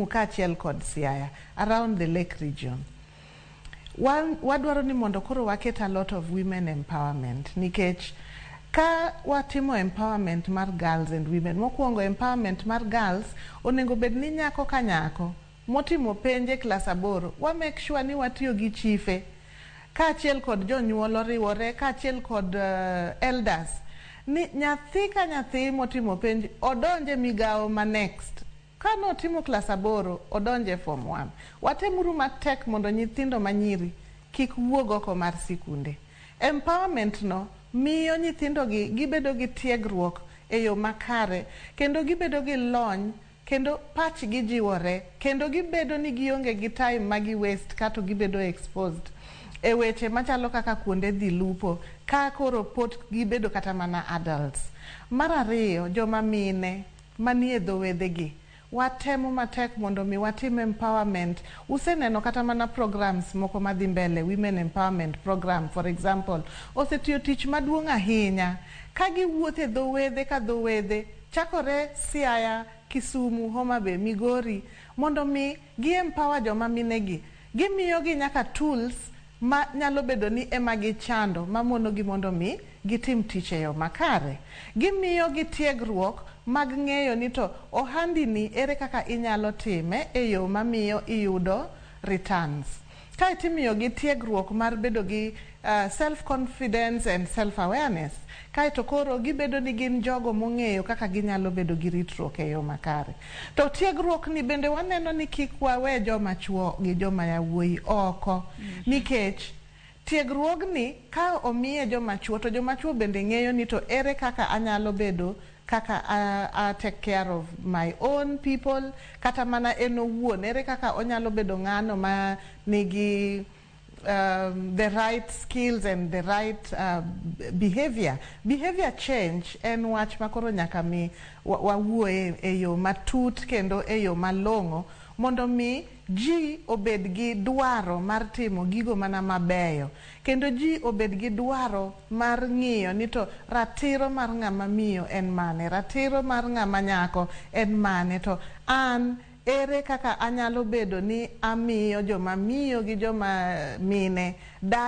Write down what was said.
Kisumu kaachiel kod Siaya, around the lake region. Wadwaro ni mondo koro waket a lot of women empowerment, nikech ka watimo empowerment mar girls and women, mokwongo empowerment mar girls onego bed ni nyako ka nyako motimo penj e klas 8, wa make sure ni watiyo gi chife kaachiel kod jonyuol oriwore kaachiel kod elders ni nyathi ka nyathi motimo penj odonje migawo ma next. Ka notimo klas 8, odonje form 1. Watemuru matek mondo nyithindo manyiri kik wuog oko mar sikunde. Empowerment no miyo nyithindo gi gibedo gi tiegruok e yo makare, kendo gibedo gi lony, kendo pachgi jiwore, kendo gibedo ni gionge gi time ma gi waste kato gibedo exposed e weche machalo kaka kuonde dhi lupo ka koro pod gibedo kata mana adults. Mar ariyo, joma mine manie dho wedhe gi, watemo matek mondo mi watim empowerment. Useneno kata mana programs moko madhi mbele, women empowerment program for example, osetiyo tich maduong' ahinya ka giwuotho e dho wedhe ka dho wedhe chakore Siaya, Kisumu, Homa Bay, Migori, mondo mi gi empower joma mine gi. Gimiyo gi nyaka tools ma nyalo bedo ni ema gichando mamono gi mondo mi gitim tich e yo makare. Gimiyo gi tiegruok mag ng'eyo ni to ohandi ni ere kaka inyalo time e yo mamiyo iyudo returns. Kaeto imiyo gi tiegruok mar bedo gi self confidence and self awareness. Kaeto koro gibedo ni gin jogo mong'eyo kaka ginyalo bedo gi ritruok e yo makare. To tiegruok ni bende waneno ni kik wawe joma chuo gi joma yawuoyi oko, nikech tiegruogni ka omiye joma chuo to joma chuo bende ng'eyo ni to ere kaka anyalo bedo kaka I take care of my own people, kata mana en owuon ere kaka onyalo bedo ng'ano ma nigi the right skills and the right behavior. Behavior change en wach ma koro nyaka mi wawuoye e yo matut kendo e yo malong'o mondo mi ji obed gi dwaro mar timo gigo mana mabeyo, kendo ji obed gi dwaro mar ng'iyo ni to ratiro mar ng'ama miyo en mane, ratiro mar ng'ama nyako en mane, to an ere kaka anyalo bedo ni amiyo joma miyo gi joma mine dak.